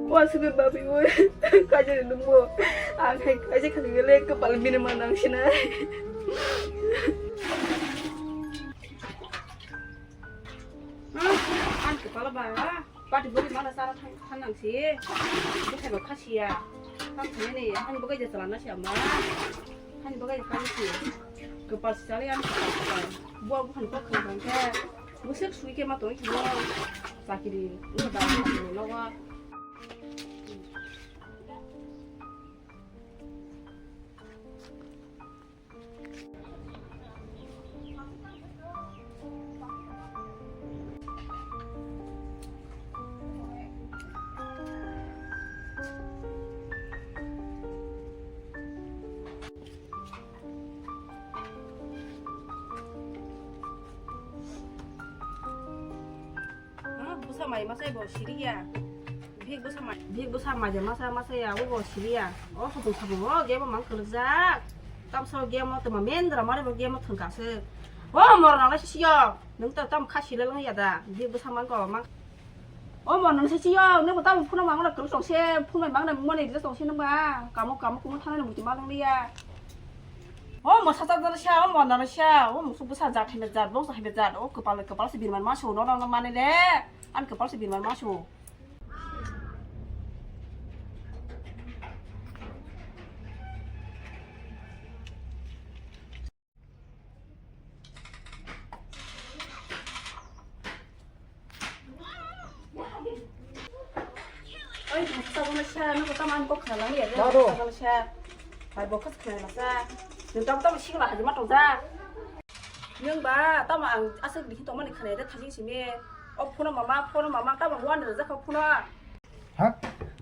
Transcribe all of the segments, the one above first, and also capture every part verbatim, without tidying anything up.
Wa sugwi babi bo kaisa nungbo. Ang hai kaisa khani le kapal bini manang sinai. Ang kapal ba. Pati bori mana sara thang thang nang si. Bukai ba khasiya. Thang thang ni hani bukai je chalana si ama. Hani bukai je kani si. Kapal si chali ang kapal. Bo bo hani kok thang thang ke. Busuk sui ke ma tong ki mo. Sakiri. Uno da ni lowa. Ah, bwsa mai masa bo siriya. Bihik bwsa mai, bihik bwsa mai masa masa ya, o bo siriya. O sopung sopung o game o mang kwlwkjak. Tamsa o game o tongma mendra mare bo game o thwngkha se. O morna lai sisiyo. Nwng ta tam kha sile lang ya da. Bihik bwsa mang ko mang. O morna sisiyo, nwng bo tam phone mang na kwlwk tong se, phone mai mang na mone rile tong se nwng ba. Kamo kamo kumo thana ni muti ma lang ya. O mo sacha dana sha, o mo nana sha, o mo su bwsa jat haibe jat, bongsa haibe jat, o kwpal kwpal se birman ma su, no no mane le, an kwpal se birman ma su. Oi, sabon sa, no kota man kok khalang ya. Maro. Sabon sa. Hai bokas khalang sa. Nung tam tam sing lah, hajima tong sa. Nung ba, tam ang asik di tong mani khalang ya, thajing simi. O phone mama, phone mama, tam wan da jakha phone. Ha?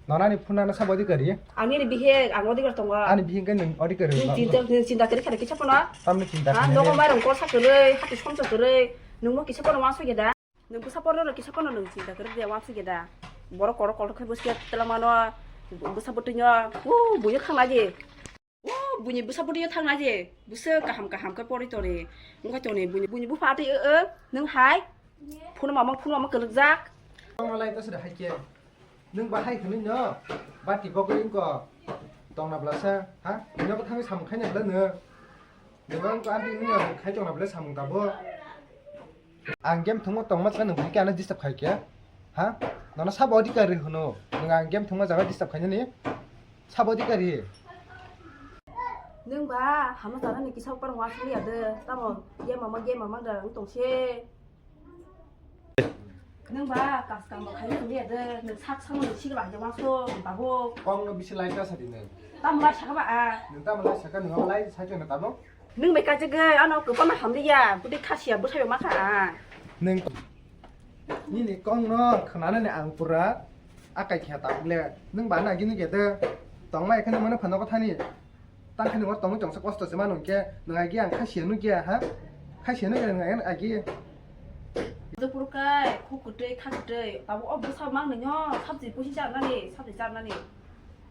Nonani phone na sabo di kari? Ani ni bihe, ang odi kar tonga. Ani bihe kan nung odi kari. Nung cinta, nung cinta kari kari kisa phone. Tam ni cinta. Ha, kari. Noko mai rong kor sa kari, hati som sa kari. Nung mo kisa phone wan sa geda. Nwng bwsa porno no kisa phano nwng chinta kwrwk de, wansuk ya da. Borok korok korok khe bwswk ya twla mano, bwsa bwtwino, o buino thangna di. O buini bwsa bwtwino thangna di. Bwswk kaham kaham khe porwi toni. Wngkha toni buini, buini bupha atwi o, o, nwng hai. Phunuma mama, phunuma mama kwlwkjak. Tongma lai ta sida hai khe. Nwng ba hai hwnwi no. Bati bogwi wngkha. Tongna bwlasa, ha? Nwng bo thangwi samung khaina bwla nwng. Nwng wngkha anti wngya khai tongna bwla samung tabo. Ang game thwngma tongma chwla nwng buikhe ano disturb khai khe? Ha? Nono sabo adhikar ri hwno? Nwng ang game thwngma jaga disturb khainani? Sabo adhikar ri? Nwng ba hama janani kisa par wasli ade. Tamo game mama game mama da wng tongse. Nwng ba kas kam khai nwng ya de, nwng sak sang nwng sigra je waso, babu. Kong no bisi lai ta sadi nwng. Tam lai saka ba a. Nwng tam lai saka nwng lai sai tong na tamo? Nwng bai kaje ge, ano ko pama hamli ya, budi khasi ya, bwsai ma kha a. Nwng nini kong no khwnanani ang pura akai khe ta ble. Nwng ba na gini ge de. Tong mai khani mano phano ko thani. Tang khani mo tongwi tongsa kosto se mano hwnkhe, nwng agi ang kha siya nukya, ha? Kha siya nukya nwng agi. Dopor kai, khuk kwtwi, kha kwtwi. Abo o bwsa mang nwnyo, sabji pusi charnani, sabji charnani.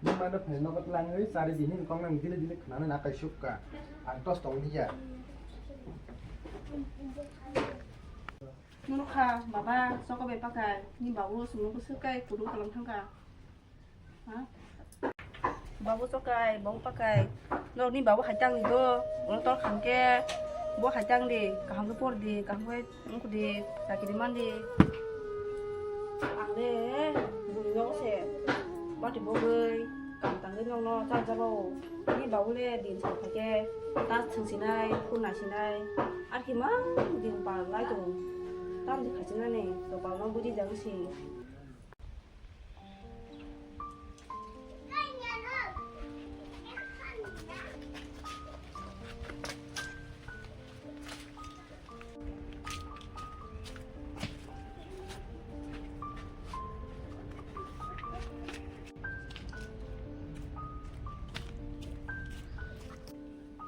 Nwng mano phai nogo tlangwi chari bini kong nang dili dili khwnani na kai sukka. Ang tos tong liya. Nukha, baba, soko bai pakai, ni babu sumung bwswk kai, kudu kalang thangka. Ha? Babu chokai, babu pakai. Norokni babu hai tang di do. Ono tor kham khe bo hai tang di. Kaham khe por di, kaham khe wngkhu di, chakiri man di. Ang le bwrwi nogo se bati bogwi kam tangwi nokno chajabao. Ni babu le din sal kha khe tas thwng sinai, phul nai sinai. Ar khe mang din pal lai tongo. Tam di khachinani, to pal no buji jang si.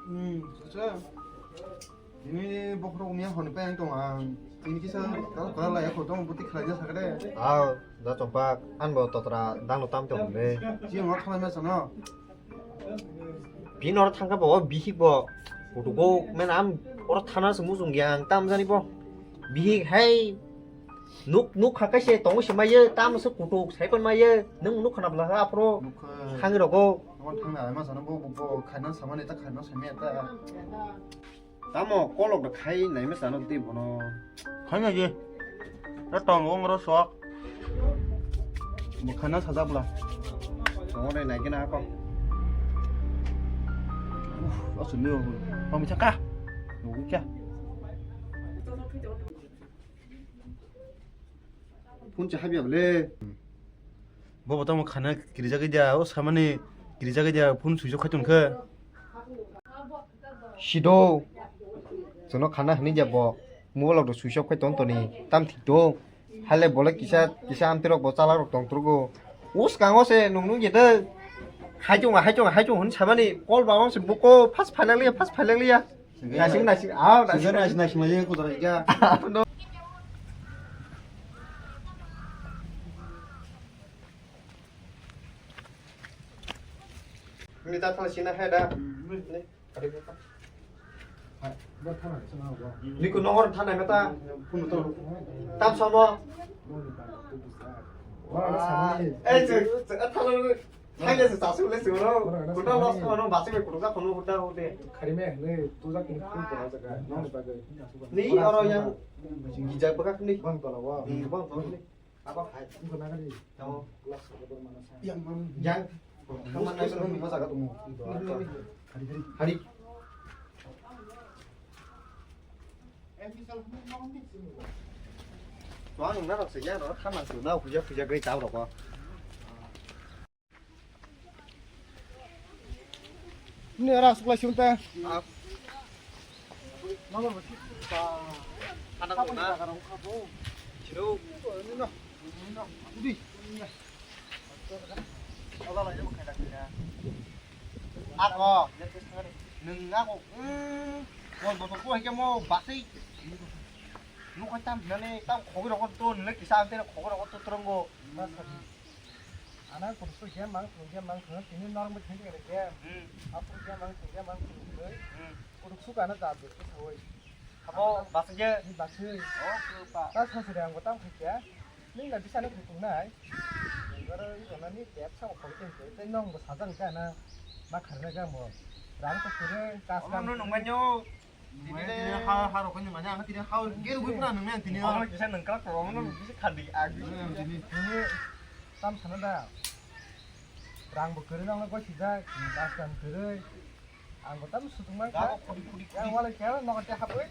Hmm, acha. Ini bokhorok mia hwnwi pai ang tong ang. Ini kisa kala kala ya kho tong buti khlai ja sakade. Aw, da chompak, an bo totra dang no tam tong le. Ji ngo khlai ma sano. Bini oro thangkha bo, bihik bo. Kutugo men am oro thana se mujung ya ang tam jani bo. Bihik hai. Nuk, nuk kha kaise tongo se maiye, tamo se kutuk sai kon maiye, nung nuk khana bwla ha aphuru. Nuk kha. Thang rogo. Omo thang na ma sana bo, bo, bo khaina samani ta khaina samani ta. Tamo kolok da khai nai ma sana twi bono. Khai na je. Ta tong ong ro sok. Bo khaina saja bwla. Tongo nai nai kena ako. Uf, asli ni. Pami chaka. Nuk kya. Phone cha habya le. Bobo tamo khana kirijagwi dia, o samani kirijagwi dia, phone switch off khai tongkha. Sido. Jono khana hini dia bo. Mobile rok switch off khai tong toni. Tam thik do. Hale bole kisa, kisa amti rok bo chalak rok tong trugo. Us kango se nung nung gede. Hai chunga, hai chunga, hai chunga hun samani. Call ba wang se buko, fast phailak liya, fast phailak liya. Nasing, nasing, ah, nasing, nasing, nasing, nasing, kuda ya. Ini tak salah sini ada. Ini, ada apa? Hai, buat tanah sana, bro. Ini ku nomor tanah meta. Pun betul. Tam sama. Wah, ada sama ni. Eh, cek, cek, tanah. Thangya se chasu le se oro. Kuda loss khano basi be kuda khano kuda hote. Khari me le tu jak ni khun pora jaga. Nong ni bagai. Ni oro yang gijak bagak ni. Bang tola wa. Hmm, bang tola ni. Apa hai? Bukan naga ni. Tamo. Loss khano mana sa. Yang man. Yang. Kamu mana itu ni masa katu mu. Hari hari. Hari. Tuang nung na rok se ya ro khana su na huja huja gai tau rok. Ni ora sukla sim ta. Mama mesti. Anak na. Chiro. Ni no. Ni no. Udi. Ola la jabo khaida khaida. Ako. Nung ako. Hmm. Mo mo ko hike mo basi. Nung ko tam nani tam khogi rokon to nung kisa ante khogi rokon to trongo. Ana kursu khe mang thung khe mang thung tini norok bai thang khe khe. Hmm. Apur khe mang thung khe mang thung khe. Hmm. Kuruk su kana da de khe sawai. Abo basai je. Ni basai. Oh, khe pa. Ta sa sari ang bo tam khai khe. Ning na bisa ni thung nai. Garo i gana ni bag sa ko khol khe khe. Tei nong bo sajang khe na. Ma khar na khe mo. Rang to kure kas. Omo kan. No nung manyo. Tini ha, ha rok ni manya, ang tini ha gel gui pura nung nang tini. Omo kisa nung krak rok, omo kisa khandi agi. Tini tam sana da. Rang bo kwrwi nang goi sijak, bas rang kwrwi. Ang bo tam sutung mang kha. Khudi, khudi, khudi. Yang wala kya, no kya hapoi.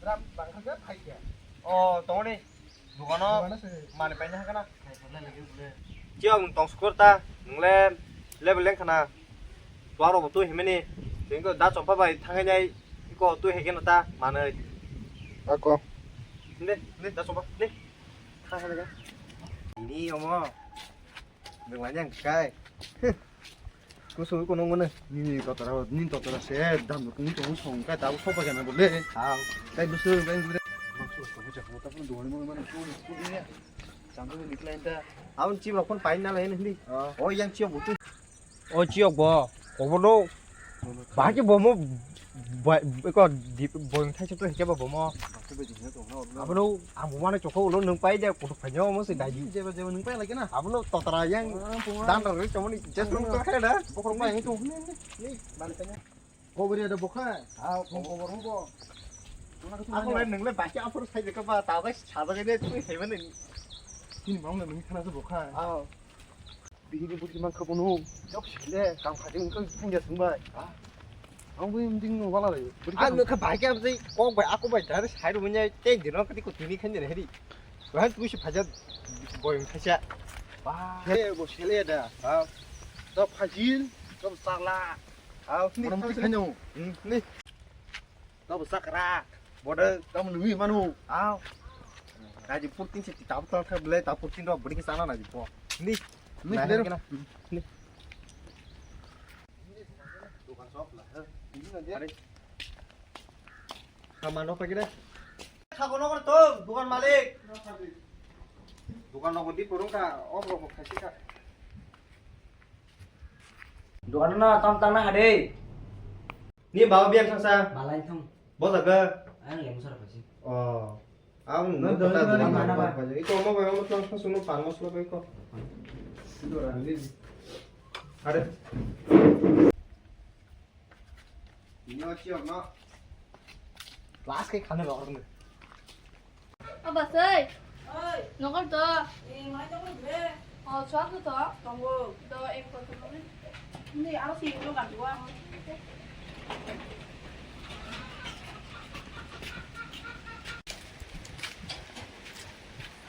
Ram bang kha phai kya. Oh, tongni. Dukano mani paina hakana. Chiyok nwng tong sukur ta, nwng le level leng khana. Tuaro bo twi himani. Tengko da chompa bai thangai nai. Iko twi hekeno ta manai. Ako. Ne, ne da chompa ne. Kha kha ga. Ini omo. Nwng lai yang kai. Kusu kuno ngone. Nini totara, nini totara se dam kung tong song kai tabo sopa jana bole. Ha. Kai busu kai bole. Abon chibra kon pain na lai hindi. O yang chiyok butu. O chiyok bo. Kobono. Bahai ke bomo. Bai ko boyong thai to hike bo bomo. Abono ang bumana chokho ulo nwng pai de kutuk phainyo mo se daidi. Jeba jeba nwng pai lagi na. Abono totara yang dan rwi chomoni just nwng to khe da. Bokhorok pai to. Ni bani kanya. Kobori ada bokha. Ha, kobor mo bo. Ako le nwng le baki aphuru sai de ka ba ta bai sa da ne twi hemani. Tini bang le nwng khana se bokha. Ha. Bihini budi mang kha bono. Jok sile kam kha ding kha pungya sungbai. Ha. Ang bui mding no wala le. Ang no kha bai kya bzi kok bai ako bai dare sai ro munya te dino kati ko tini khan jene hedi. Wan tu si phaja boy khacha. Ba. He bo sele da. Ha. To phajil, to sala. Ha. Ni khanyo. Hmm. Ni. Tabo sakra. Bodo tamo nungwi manu. Aw. Kaji purtin se tabo tang kha bele tabo purtin ro bodi ke sana na jipo. Ni. Ni. Dukan shop la. Are. Kama no pagire. Khago no to dukan malik. Dukan no di purung ka, oh, oh, khasi ka. Dukan no tam tang na hade. Ni baba biang thangsa. Malai thang. Bo jaga. Ang lem sar pasi. Oh. Ang nang nang kota doi doi doi mana mana ba? Iko mo bai mo tlang sa suno pan mosla bai ko. Are. Ini ochi ono. Last ke khane lor ne. Aba sei. Oi. Nokol to. Eh, mai to ko be. O, chua ko to. Tongo. Do ek ko to. Ni aro si lo kan dua.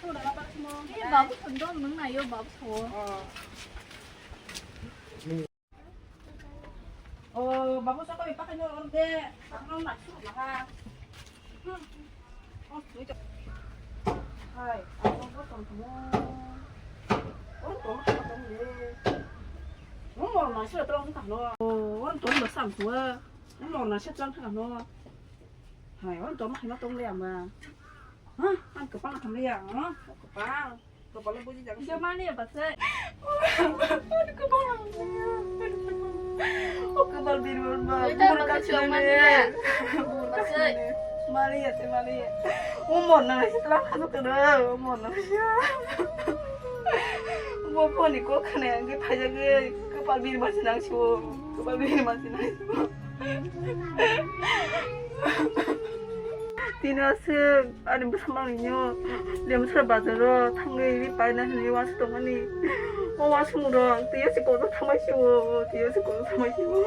Ni babu sandal nang na yo babu so. O, babu saka bai pakai no orde, pakai no nak su lah. Hmm. Oh, tu itu. Hai, aku kau tong tong. Oh, tong tong tong ye. Umor na sih terang tong no. Oh, orang tong basam tua. Umor na sih terang tong no. Hai, orang tong mah tong le ama. Hah, ang kepang tong le ya, hah? Kepang. Kepala buji jang. Dia mana ya, Pak Sek? Aduh, kepala. Oh, kepala biru, Pak. Buru kacil mana ya? Buru kacil. Mali ya, te mali ya. Umor na sih telah anu kena, umor na sih. Bo phone ko khane ang ke phaja ke kepala biru masih nang sih. Kepala biru masih nang sih. Tini aswk ani bwskango nini o Lemsra bazar o thangwi ri paina hinwi uansuk tongmani. O uansukmung rok twi se kotor thangbai se o, twi se kotor thangbai se o.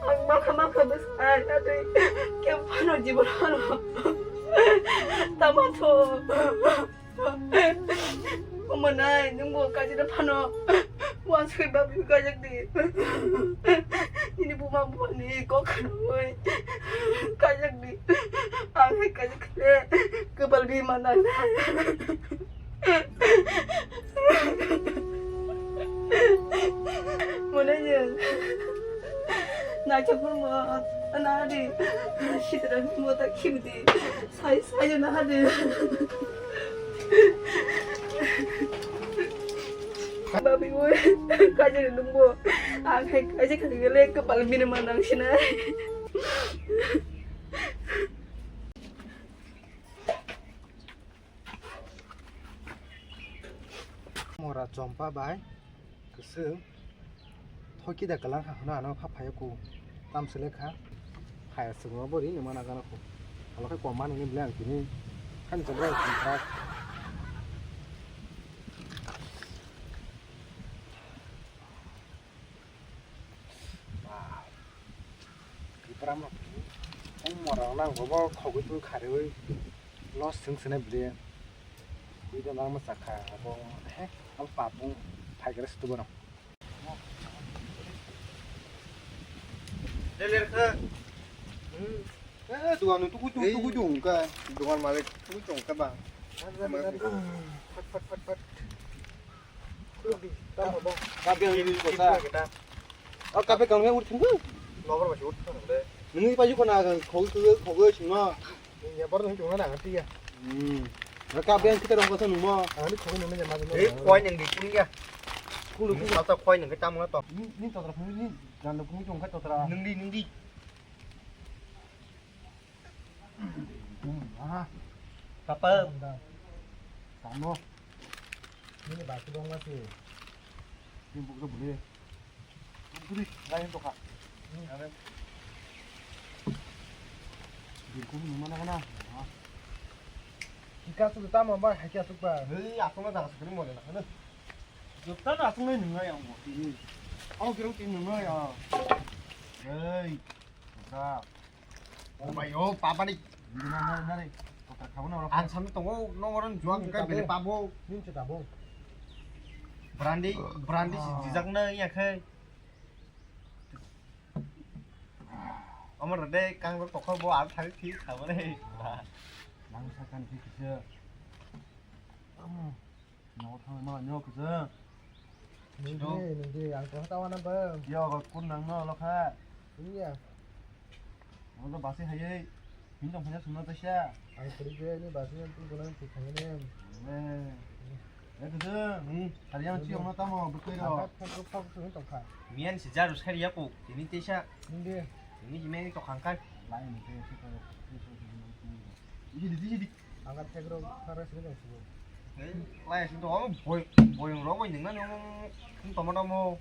Ang makha makha bwsai, natwi kebo phano jibon phano tamo tho. Omo nai, nwng bo kaisa phano uansukwi babi kajak di. Nini buma buma ni kok khnaui kajak di. Ang hai kajak khe kwpal bi manang. Mone je. Naikhe phuru mo, na di. Sitra mo ta khim di. Sai, sai na di. Babi oi, kaje nungbo. Ang hai kaje khali gele kepal bini manang sinai. Mora chompa bai. Kwswng. Thoki da kwlang kha hwnwi ano pha phaiya ku. Tam se lekha. Phaiya swkang bo ri nima nagano ku. Alo khe kom mani ni bwle ang tini. Khani chobra ang tini thak. Tipra ma. Ong mora nang bo bo khogwi tu kharwi. Los swng sene bwle. Ui da nang ma chakha abo. He. Ang papung phai kare stu bono. Deler kha. Hmm. Eh, dukan tu kucung tu kucung ka. Dukan malik tu kucung ka ba. Fat fat fat fat. Kape ang ini kota. Oh, kape kang me urut thangku. Lobar ba urut thangku. Nini paju kona kang khogwi khogwi sima. Ni ya baru nunggu nana ngerti ya. Hmm. Reka ben kita dong kosong nunggu. Ah, ini kau nunggu ya maju. Eh, kau yang di sini ya. Kulu kulu. Masa kau yang kita mau to. Ni ni totra kulu ni. Jangan kulu cuma totra. Nungdi nungdi. Hmm. Ah. Kapa. Tamo. Ini batu dong masih. Ini buku boleh. Duri, lain to kha. Are. Duri ko ni mana kana? Hika su ta ma ba, hika su ba. Hei, aku na daga sekali mo na. Jota na aku na nunga yang mo. Ini. Aku kira tin nunga ya. Hei. Ka. Oh my, oh, papa ni. Nari, nari, nari. Kota kau na orang. Ang sana tongo, nong orang juang kai bele pabo. Nin cetabo. Brandy, brandy si jijak na ya kai. Amar de kang ro tokha bo ar thari thi khabo re. Nang sa kan thi kisa. Nogo thangwi mala nyo kisa. Nungdi, nungdi, ang tongkha tawana bang. Yo, ba kun nang no lokha. Iya. Nogo basi hayai. Hin tong phanya sumna taisa. Ang kuri je ni basi yang tu bolang tu khangene. Eh. Eh, kudu. Hmm. Hari yang ciong na tamo, betul ro. Angkat, angkat, angkat, angkat, angkat. Mian si jaru sari ya ko. Ini tesa. Nungdi. Ini si meni to khangkai. Lain ni tesa. Hidi, hidi. Ang ka thekrok khara sini dong subo. Lai sini dong, boy, boy rok boy ningna nung, nung toma tamo.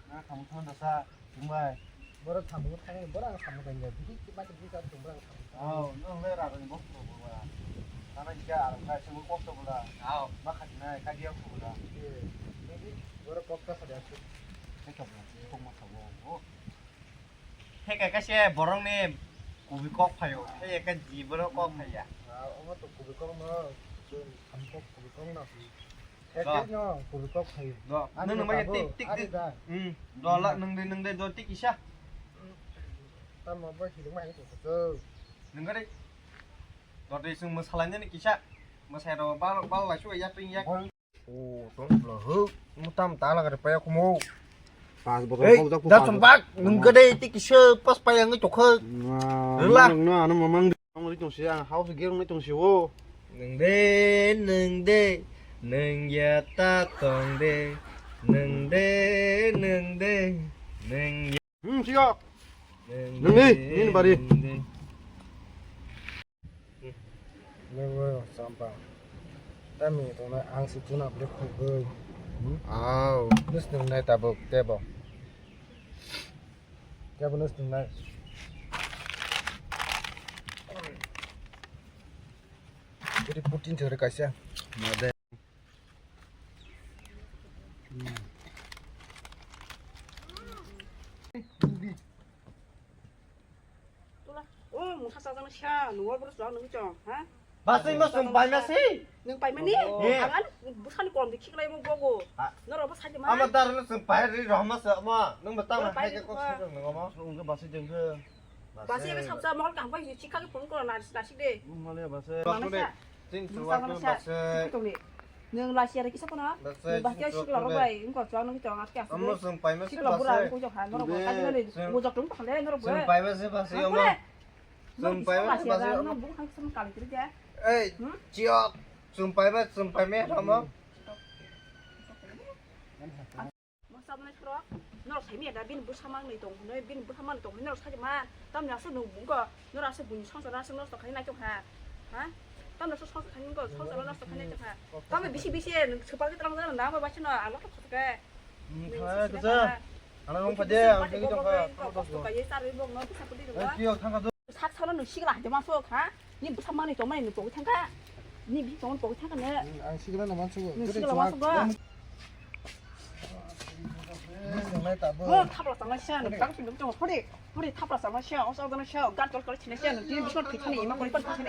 Na kamu thon dasa, tumbai. Borok samung thang, borok ang samung thang ya. Bihik ma bihik ang tumbai ang samung thang. Oh, nung le ra ni bok ko ba. Kana jika arang kai sini kok to bula. Oh, ma khati na ka dia ko bula. Borok kok ta sa dia. Kok ma sa bo. Heka kaisa borokni kubui kok phaio, heka jiboro kok phaiya. Ah, omo to kubui kok no, chwng samkok kubui kok no. Heka no kubui kok phaio. Do, ani nwng nwng bai tabuk, tik, tik, ani tik. Da. Hmm, do la nwng de, nwng de, do tik kisa. Tamo bai hilik mai ko to. Nwng gari. Do de sung masalanya ni kisa. Masai ro bal, bal lai su ya tu ya. Oh, tong lo ho. Mutam tala kare paya kumo. Pas botol. Hei, kau jak da pas. Sumbak, nung gede tik kisa pas paya ngi tokha. Nah, rela. Nung na anu mamang di. Nung di tong sia, house gear ngi tong sia wo. Nung de, nung de, nung ya ta tong de. Nung de, nung de, nung ya. Hmm, siya. Nung ni, ni bari. Nung ni, sampa. Tami tong na ang si tuna beli khugui. Au. Nus nung nai tabuk, tebo. Tebo nus nung nai. Jadi putin cari kaisa. Made. Tula. O, mungsa sajang sia, nuwa bro sajang nung chong, ha? Basai ma sung pai ma si. Nung pai mani? Oh. Ang an busani kom di khiklai mo bogo. Ha. Noro bo sajang ma. Ama dar no sung pai ri roh ma sa ma. Nung ba tang hai ke kok sa nung ma. Nung ba sai jeng ke. Basi ebe sabsa mol kang pai chikha ke phone kola na na sik de. Mole basi. Mama sa. Tin suwa ke basi. Tong ni. Nung la siya kisa kono. Basi. Nung basi sikla ro bai. Nung ko chong nung chong aske aske. Amo sung pai ma si basi. Sikla bura ko jok han noro ko. Kali nani mo jok tung pakle noro bo. Sung pai ma si basi amo. Sung pai ma si basi amo. Nung bu khang sung kali kiri ja. Ei, chiok. Sung pai ma, sung pai ma amo. Masa mane soro, norok sai miya da, bini bwsa mangnwi tong hinwi, bini bwsa mangnwi tong hinwi norok sai man. Tamni aswk nwng bungko, norok aswk buini songsar aswk nosto khainai naitong ha. Ha? Tamni aswk songsar khainai bungko, songsar nosto khainai naitong ha. Tamni bisi bisi nwng swpagwi twlang jana nang bai baisano alok thok thok khe. Hmm, nwng thangna sisi kwchang. Nang ha. Ano wng phaide, ang thangwi tong kha. Kosto kaiwi charwi bok no bwsa pudi rwma. Sak sakno nwng sikla hai de ma sok ha? Ni bwsa manwi tongmani nwng pogwi thangkha. Ni bisi tongmani pogwi thangkha ne. Ang sikla no mansugo. Nwng sikla mansugo. Nwng nai tabo. Bo thapla changla siya nwng tang sing tong hori. Hori thapla changla siya, o chang dana siya, gan chol chol chine siya, nwng tini bisi thik thani ima kori pan thani.